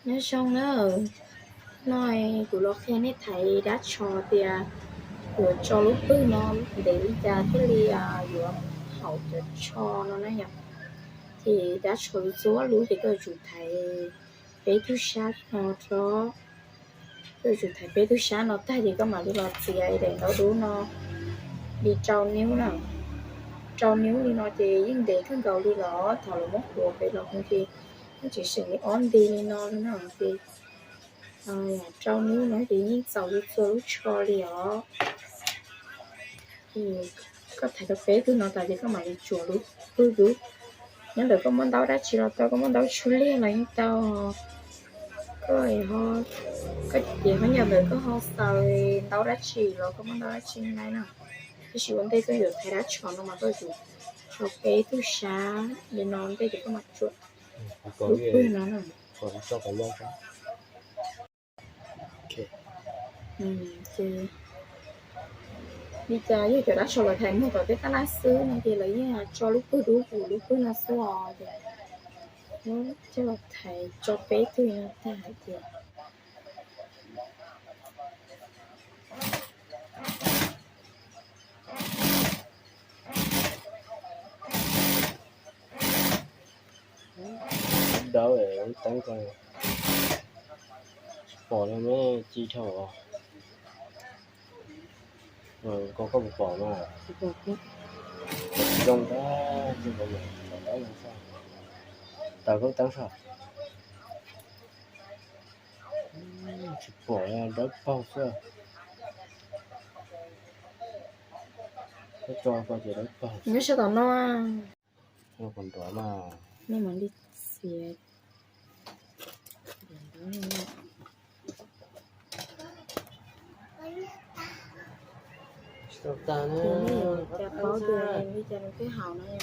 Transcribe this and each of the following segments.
Nyob zoo na, no kuv los qhia nej thaiv dab tsho tias yuav tso lub pwg no ntev li cas thiaj li yuav haum cov tsho no na yom. Ces dab tsho txhua lub ces koj yuav tsum thaiv peb tug sab no rau, koj yuav tsum thaiv peb tug sab no tag ces koj mam li los txiav daim ntaub dub no li rau niub na. Rau niub li no ces yeej ntev kawg nkaus li los thaum lawv muab qhuav pem los mus ces yeej tseem seem li ob nti li no li no ces rau niub no ces yeej txaus li txhua lub tsho li os. Koj thaiv tau peb tug no tas ces koj mam li tsuam lub pwg dub. Nyob ntawm koj muab ntaub dab tsi los tau, koj muab ntaub tshuaj liag los yeej tau. Koj, koj ces ho nyob ntawm koj ho xaws ntaub dab tsi los koj muab ntaub dab tsi nai na. Tab sis ua ntej koj yuav thaiv dab tsho no mas koj yuav tsum tso peb tug sab li no ntej ces koj mam tsuam lub pwg no na. Li cas yog cov dab tsho lawv thaiv muag tom tej tab laj xwb no ces lawv yeej tso lub pwg dub tus lub pwg no xwb os. Ces coj los thaiv tso peb tug no tag hais tias dawb, teeb ko tsis pom li, ci dhau. Ko koj puas pom mas? Zoo tag, taws koj teeb saib. Tsis pom, dawb paug xwb. Koj tso ko ces dawb paug. Nyob sab tom no, nej mam li txiav. Tsis tau tag na. Ces nej yuav ua cas paub tias li cas nws thiaj haum no.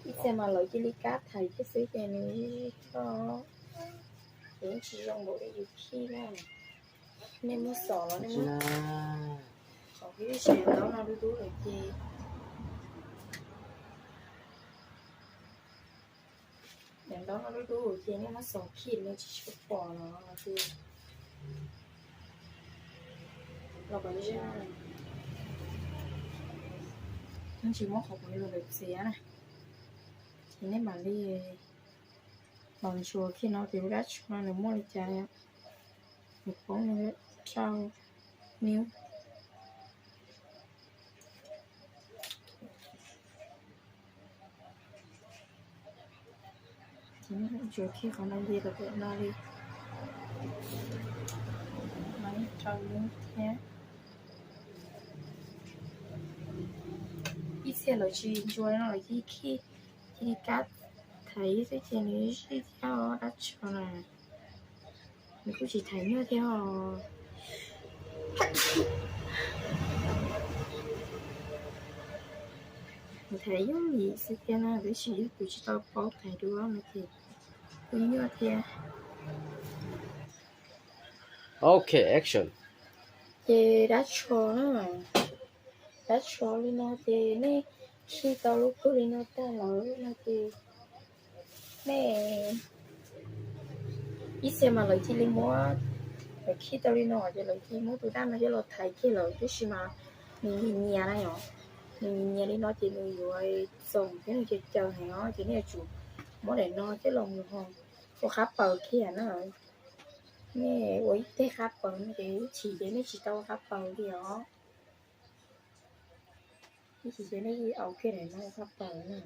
Ib txhia mas lawv cia li kab thaiv thiab xwb ces nws zij zij koj, ces yeej tsis zoo npaum li yus khij na. Nej muab xov los nej muab xov, ib txhia ntaub no dub dub lawm ces, ntaub no dub dub ces nej muab xov khij no tsis tshua pom los ces los kom zaj, nej tsis muab qhov kuv los lawv txiav na, ces nej mam li los ntsuas kiag no ces lub dab tsho no nws muaj li cas, nws poob li rau niub. Ces nej ntsuas kiag qhov no nce rau pem no li, no rau niub thiab. Ib txhia lawv tsis ntsuas no lawv cia li khij, cia li kab thaiv xwb ces nws zij thiab dab tsho na. Nws kuj tsis thaiv nyuaj thiab os. Nws thaiv yooj yim xwb thiab na, tab sis yog kuv tsis tau paub thaiv dua no ces kuj nyuaj thiab. Ok, action. Ces dab tsho na, dab tsho li no ces nej khij tau lub pwg li no tag lawm no ces nej, ib txhia mas lawv cia li muab, lawv khij tau li no ces lawv cia li muab tus dab no coj los thaiv kiag lawm, tab sis mas nws nyias nyias na yom, nws nyias nyias li no ces nws yuav txoom thiab nws caws caws heev os, ces nej yuav tsum muab daim no coj los mus ho ua qab paws kiag na. Nej ua ib teg qab paws no ces ib chim ces nej tsis tau ua qab paws li os. Ib chim ces nej au kiag daim no ua qab paws na.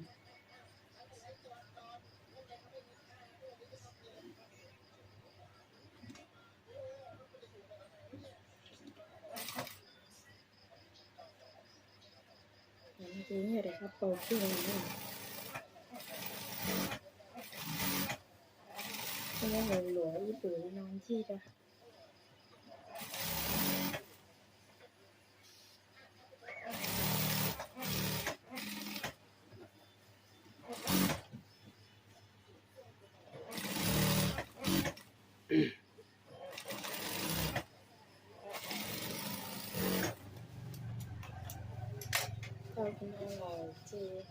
Ces yog daim qab paws kiag no na. Muab luam ib lwm li no ncig rau. Tau li no lawm ces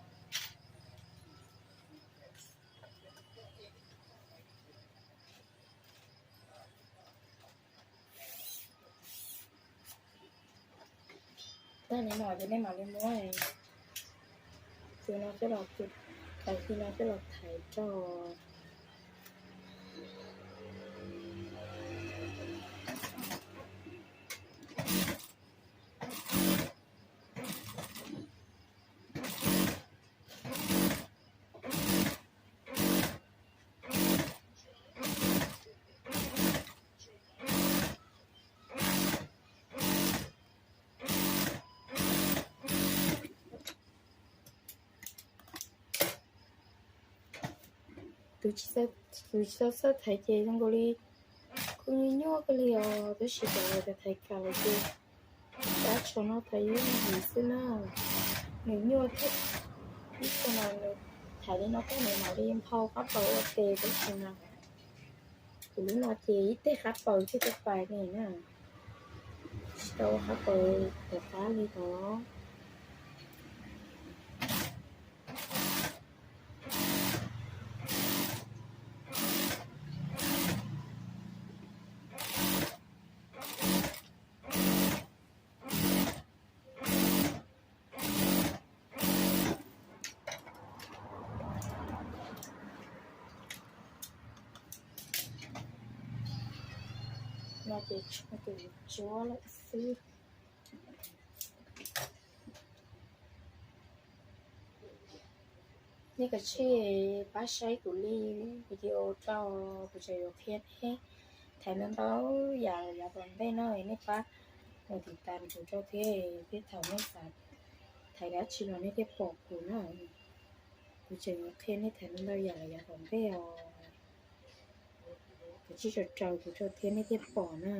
Li no ces nej mam li muab tus no coj los, tus thaiv li no coj los thaiv rau. Tus tsis txawj thaiv ces zoo nkaus li kuj nyuaj nyuaj kawg li os, tab sis cov uas thaiv kam lawm ces dab tsho no thaiv yus yim xwb na, nws nyuaj thiab. Ib tug no nws thaiv li no tej nws mam li nphau qab paws ua tes tab sis mas kuv lub no ces ib teg qab paws thiaj tau pais li na, tsis tau ua qab paws tom qab li os. No ces tshuav tus tsuab lawm xwb. Nej kav tsij pab saib kuv li video rau, kuv tseem yuav qhia neb thaiv ntau ntau yam yav tom ntej no, nej pab mus tiv tas kuv rau thiab, thiab thaum nej xav thaiv dab tsi los nej thiaj pom kuv na. Kuv tseem yuav qhia nej thaiv ntau ntau yam los yav tom ntej os. Kav tsij raws raws kuv rau thiab nej thiaj pom na.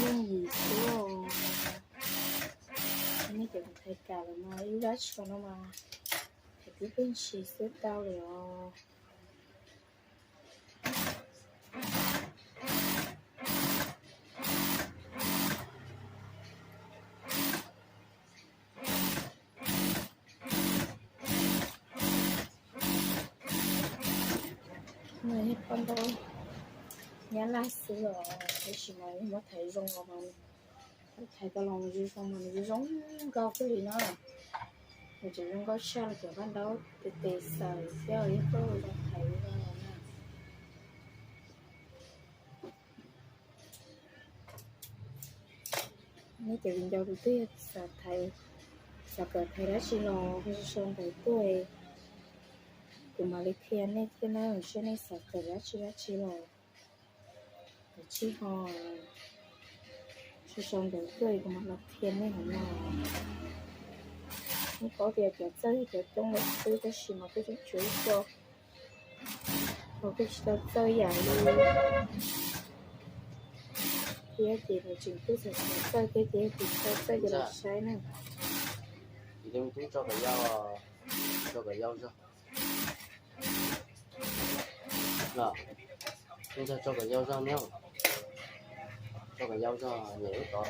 Yeej yim xwb os. Nej cov thaiv kam lawm mas ib lub dab tsi no mas thaiv tib pliag ntshis xwb tau lawm os. Nws yog paj ntaub nyab laj xwb os, tab sis mas yog muab thaiv zoo los mas, thaiv tau los zoo zoo mas nws zoo nkauj kawg li no. Nws tseem zoo nkauj tshaj li cov paj ntaub tes tes xaws thiab, yog koj zoo thaiv no los na. Nej cov viv ncaus tus twg xav thaiv, xav kom thaiv dab tsi los sau sau ntawv tuaj, kuv mam li qhia nej thiab na, saib nej xav kom dab tsi dab tsi los kav tsij ho sau sau ntawv tuaj kuv mam los qhia nej hauv no. Nej paub tias cov txawj yog cov coob lawm xwb, tab sis mas kuj tseem tshuav ib co uas kuj tsis tau txawj yam li thiab, ces nws tseem kuj xav xav txawj thiab ces kuv tsis tau txawj ces los saib na. Tub tso kom yau, tso kom yau zog. Los, tub tso kom yau zog nyob. Tso kom yau zog, nyem lub tod.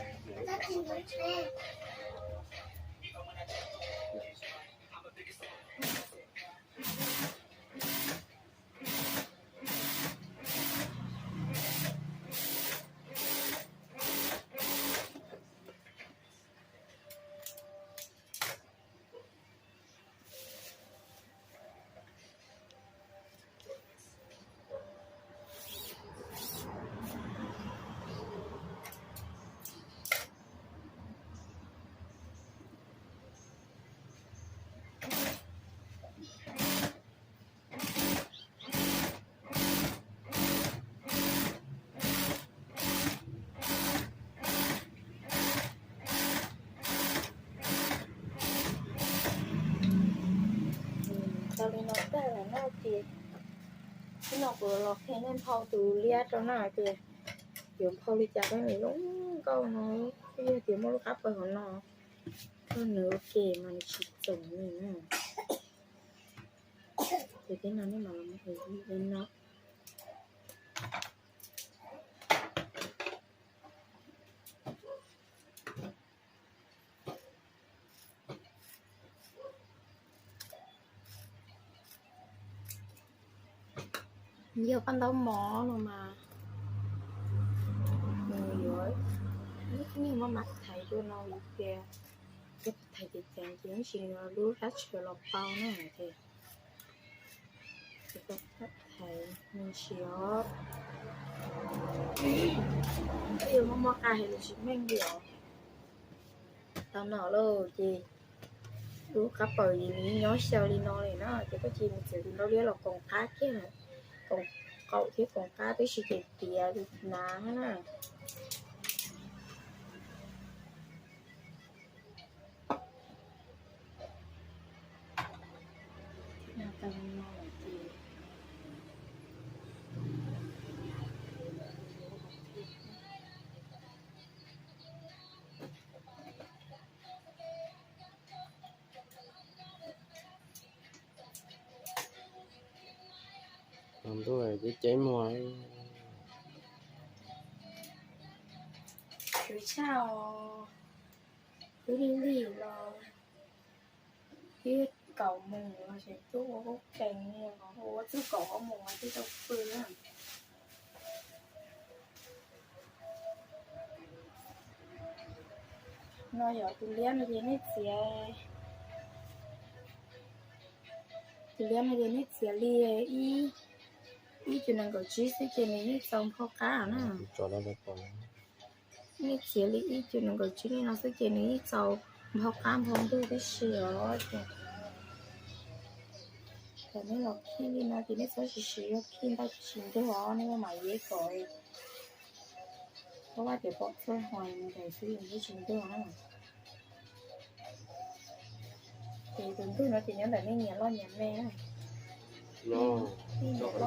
Tau li no tag lawm no ces Hnub no kuv los qhia nej nphau tus liab rau na, tias yuav nphau li cas rau nws zoo nkauj no. Twb yog tias muaj lub qab pawg hauv no, koj nws ua ke mas nws tsis txoom li na. Ces tej no nej mam li no. Yog paj ntaub mov no mas nws yuav, nws muaj mam thaiv dua no vim tias yog thaiv ceev ceev ces ib sim lub dab tsi los pau na ces, ces koj thaiv me ntsis os. Koj yuav muab muab qa hais lus tsis meej li os. Tau no lauj ces lub qab pawg nws nyob xyaw li no li na, ces koj cia mus txiav tus ntaub liab los koom qab kiag, koom qaum thiab koom qab tib si ces tiav li na. Ntuj, ceb ceb muag. Khwv tshaj os, khwv lig lig los twb kaum moos los tseem tuaj ua qub qees li, ua txog kaum ob moos mas twb tau pw na. No yog tus liab no ces nej txiav, tus liab no ces nej txiav li ib, ib cum nees nkaum tsib xwb ces nws yeej txaus nphau qab na. Nej txiav li ib cum nees nkaum tsib li no xwb ces nws yeej txaus nphau qab nphau ntug tib si os. Ces thaum nej los khij li no ces nej txhob siv siv yog khij ntaj tsis ntug os, nej mam yev kom, ua vaj tias pom txoj hais nkaus xwb yeej tsis ntug na. Ces tus ntug no ces nyob ntawm nej nyias loj nyias me na. Yog nej yuav ua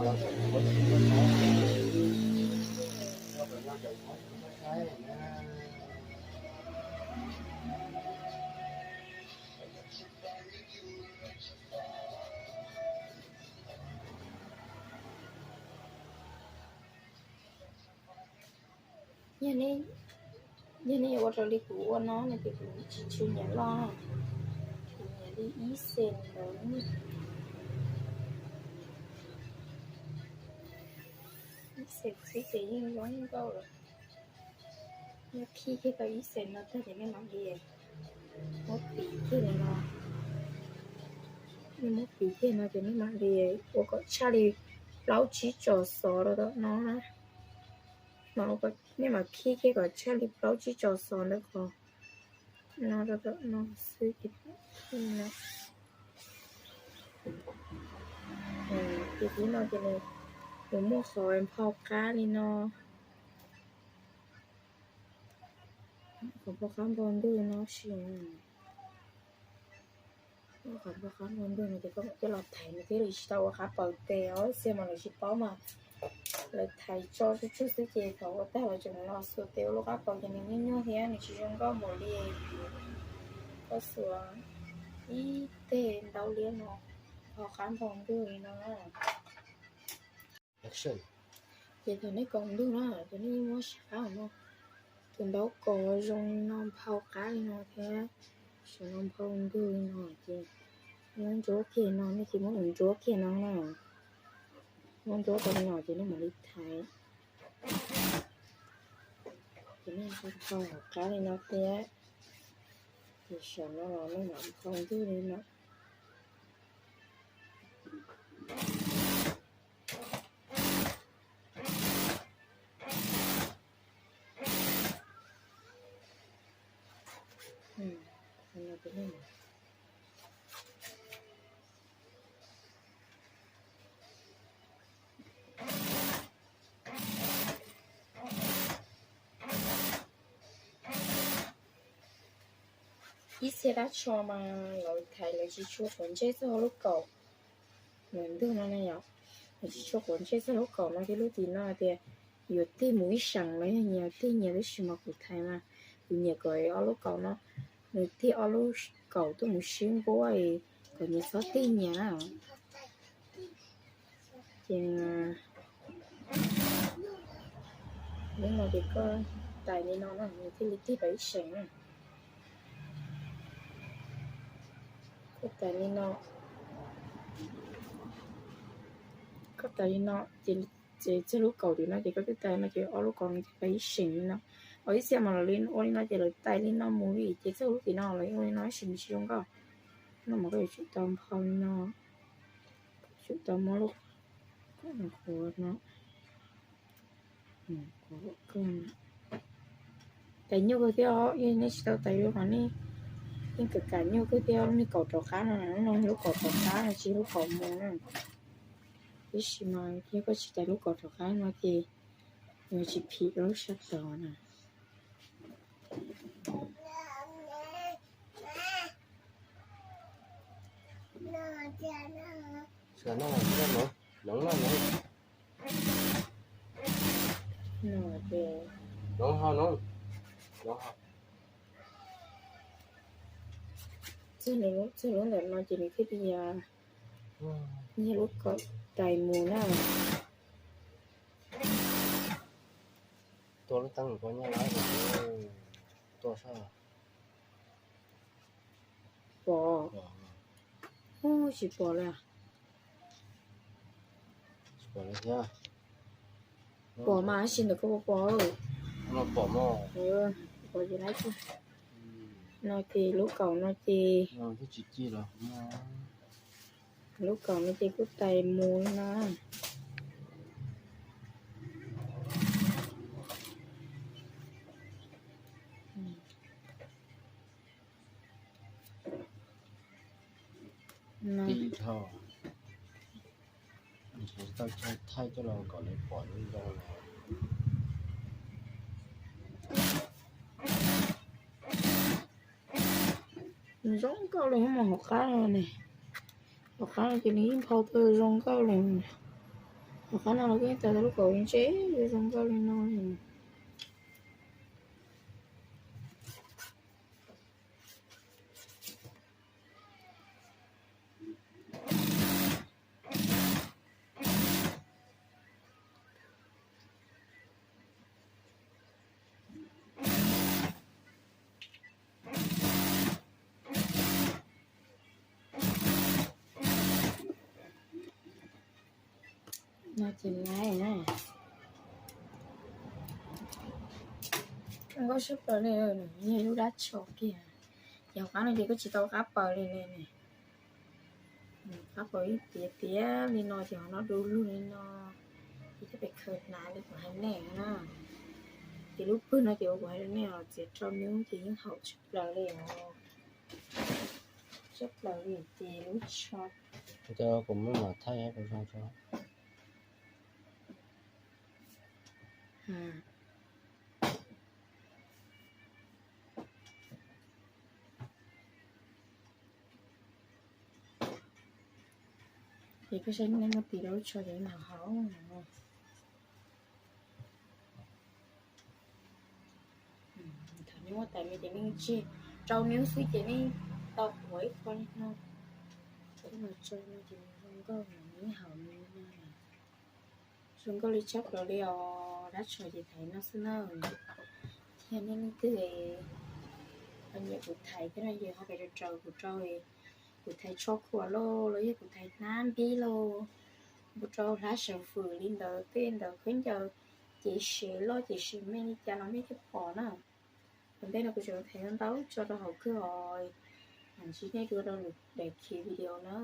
raws li kuv ua no no ces kuv tsis tshua nyiam loj, kuv nyiam li ib xees ntawd, ib xees xwb ces yeej zoo nkauj lawm. Yog khij kiag tau ib xees no tag ces nej mam li muab piv kiag li no, nej muab piv kiag no ces nej mam li ua kom tshaj li plaub tsib tsos xov rau tom no na. Nej mam khij kiag kom tshaj li plaub tsib tsos xov ntawm qhov no rau tom no xwb ces, ces tib no ces nws muaj qhov nphau qab li no, qhov nphau qab nphau ntug no si. Qhov nphau qab nphau ntug no ces koj mam coj los thaiv nws thiaj li tsis tau ua qab paus tes os, xia mas lawv tsis paub mas lawv thaiv tso tsuj tsuag xwb ces thaum ua tag lawv tseem los xuas tes ua lub qab paus ces nws nyuaj nyuaj thiab nws tsis zoo nkauj npaum li koj xuas ib teg ntaub liab no, nphau qab nphau ntug li no na. Ces thaum nej kaus ntug na ces nej muab sab no, tus ntaub kaus zoo li no nphau qab li no thiab, sab no nphau ntug li no ces muab ntsuab kiag no, nej cia muab ntsuab kiag no na. Muab ntsuab tau li no ces nej mam li thaiv. Ces nej nphau hauv qab li no thiab, ces sab no los nej mam nphau ntug li no. Ib txhia dab tsho mas lawv thaiv lawv tsis tshua quav ntsej txog lub kaus ntug no ne yom. Tsis tshua quav ntsej txog lub kaum no thiab lub tim no tias yuav tig mus ib seem los yog nyias tig nyias, tab sis mas kuv thaiv mas kuv nyiam kom ob lub kaum no, nws tig ob lub kaum tuaj mus sib npuab, kom nyias txhob tig nyias na. Ces lub no ces koj tais li no na, nws thiaj li tig tau ib seem na. Koj tais li no, koj tais li no, ces txog lub kaum tim no ces koj twb tais no ces ob lub kaum no ces tais ib seem li no. Ua ib txhia mas lawv ua li no ces lawv tais li no mus li, ces txog lub tim no lawv ua li no ib seem tsis zoo nkauj. No mas koj yuav tsum tau nphau li no, tsum tau muab lub qhuav no. Tais nyuaj kawg thiab, nej tsis tau tais dua mas nej yeej kam kam nyuaj kawg thiab. Lub kaum rov qab no, lub kaum rov qab no tsis lub kaum mus na. Tab sis mas yog koj tsis tais lub kaum rov qab no ces yuav tsis phim rau lub sab tod na. Txog lub ntawm no ces nws thiaj li yog lub kaum tais mus na. Tua lub teeb ko nyob lawm, tua sab. Pom. Ub, tsis pom li. Pom mas tab sis ntawm koj puas pom? Pom ces lub kaum no ces, lub kaum no ces kuj tais mus li no. Tij dhau, tau thaij coj los kom lawv pom zoo zoo. Nws zoo nkauj li mas hauv qab no ne. Hauv qab no ces nws yeej nphau tau zoo nkauj li. Hauv qab no los kuj yeej tais tau lub kaum ntse zoo nkauj li no li. No ces laiv na. Zoo nkauj sab plaws li, yog lub dab tsho kiag. Ces hauv qab no ces kuj tsis tau qab paws li ne. Qab paws yeej tiav tiav li no ces hauv no du lug li no. Ces thiaj pem khaws hnav li kuv hais nej na. Ces lub pwg no ces ua kuv hais rau nej os, txiav rau nws ces yeej haum tshaj plaws li os. Tshaj plaws li ces lub tsho. Kuv muab mam thaij kuv zoo tso. Ces koj saib nej muab tis rau lub tsho ces nws haum. Thaum nej muab tais me ces nej tseg rau nws xwb ces nej tau quav ib qho li no. Ces ib los tso no ces nws zoo nkauj, nws haum li no. Zoo nkauj li tshaj plaws li os. Dab tsho ces thaiv no xwb na. Thiab nej leej twg ho nyiam kuv thaiv thiab no ces ho pab rau kuv rau, kuv thaiv tsho khuam lauj los yog kuv thaiv hnab npib lauj, kuv rau hlab seem fwm li ntawd tej ntawd khaub ncaws, ces sev loj ces sev me li cas los nej thiaj pom na. Ua ntej no kuv tseem thaiv ntau tso rau hauv kawg os. Mam ntsib nej dua rau lwm daim khiv video na.